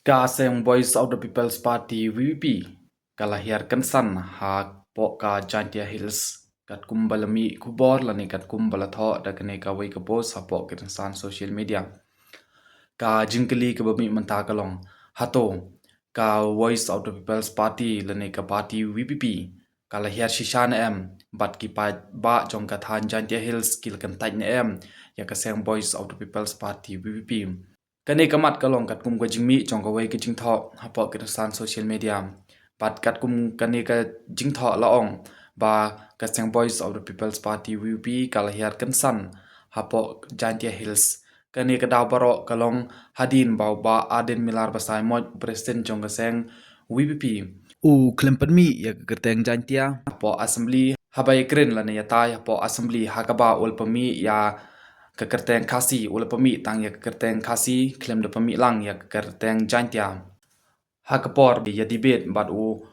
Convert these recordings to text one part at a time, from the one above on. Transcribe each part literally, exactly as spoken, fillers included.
Ka seng Voice of the People's Party, V P P, ka la hiar kynsan hapoh ka Jaintia Hills, katkum ba la mih khubor lane katkum ba la thoh da kane kawei ka post hapoh ka rynsan social media. Ka jingkylli kaba mih mynta ka long, hato ka Voice of the People's Party lane ka party V P P ka la hiar shisha ne em, bad ki paidbah jong ka thaiñ Jaintia Hills ki la kyntait ne em ïa ka seng Voice of the People's Party, V P P? Kane ka mat ka long katkum ka jingmih jong kawei ka jingthoh hapoh ka rynsan social media. Bad katkum kane ka jingthoh la ong ba ka seng Voice of the People's Party, V P P, ka la hiar kynsan hapoh Jaintia Hills. Kane ka daw baroh ka long hadien ba u Bah Ardent Miller Basaiawmoit, President jong ka seng V P P, u khlem pynmih ïa ka kyrteng Jaintia hapoh Assembly, haba ïakren lane ïatai hapoh Assembly, ha kaba u la pynmih ïa ka kyrteng Khasi, u la pynmih tang ïa ka kyrteng Khasi, khlem da pynmih lang ïa ka kyrteng Jaintia ha ka por ba ïa debate bad u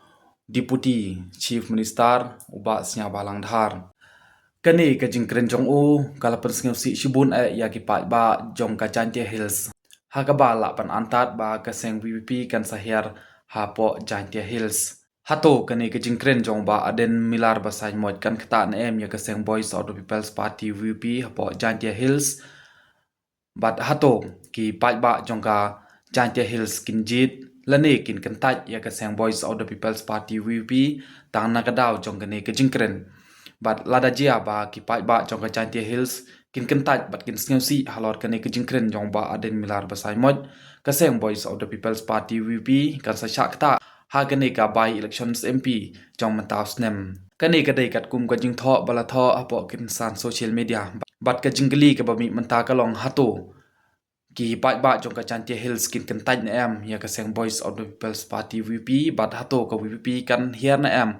Deputy Chief Minister, u Bah Sniawbhalang Dhar. Kane ka jingkren jong u ka la pynsngewsih shibun eh ïa ki paidbah jong ka Jaintia Hills, ha kaba la pynantad ba ka seng V P P kan sa hiar hapoh Jaintia Hills. Hato kane ka jingkren jong u Bah Ardent Miller Basaiawmoit kan ktah ne em ïa ka seng Voice of the People's Party, V P P, hapoh Jaintia Hills? Bad hato ki paidbah jong ka Jaintia Hills kin jied lane kin kyntait ïa ka seng Voice of the People's Party, V P P, tang na ka daw jong kane ka jingkren? Bad lada jia ba ki paidbah jong ka Jaintia Hills kin kyntait bad kin sngewsih halor kane ka jingkren jong u Bah Ardent Miller Basaiawmoit, ka seng Voice of the People's Party, V P P, kan sa shah ktah ha kane ka by-elections M P jong mynta u snem. Kane ka dei katkum ka jingthoh ba la thoh hapoh ka rynsan social media. Bad ka jingkylli kaba mih mynta ka long, hato ki paidbah jong ka Jaintia Hills kin kyntait ne em ïa ka seng Voice of the People's Party, V P P, bad hato ka V P P kan hiar ne em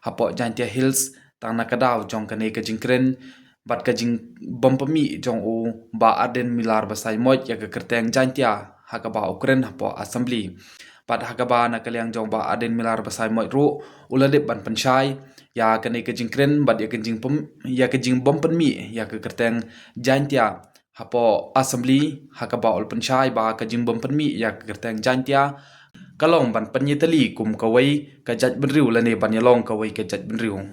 hapoh Jaintia Hills tang na ka daw jong kane ka jingkren bad ka jingbym pynmih jong u Bah Ardent Miller Basaiawmoit ïa ka kyrteng Jaintia ha kaba u kren hapoh Assembly? Bad ha kaba na ka liang jong u Bah Ardent Miller Basaiawmoit ruh u la dep ban pynshai ïa kane ka jingkren bad ïa ka jingpyn-, ïa ka jingbym pynmih ïa ka kyrteng Jaintia hapoh Assembly, ha kaba u la pynshai ba ka jingbym pynmih ïa ka kyrteng Jaintia ka long ban pynïatylli kum kawei ka jaitbynriew lane ban ïalong kawei ka jaitbynriew.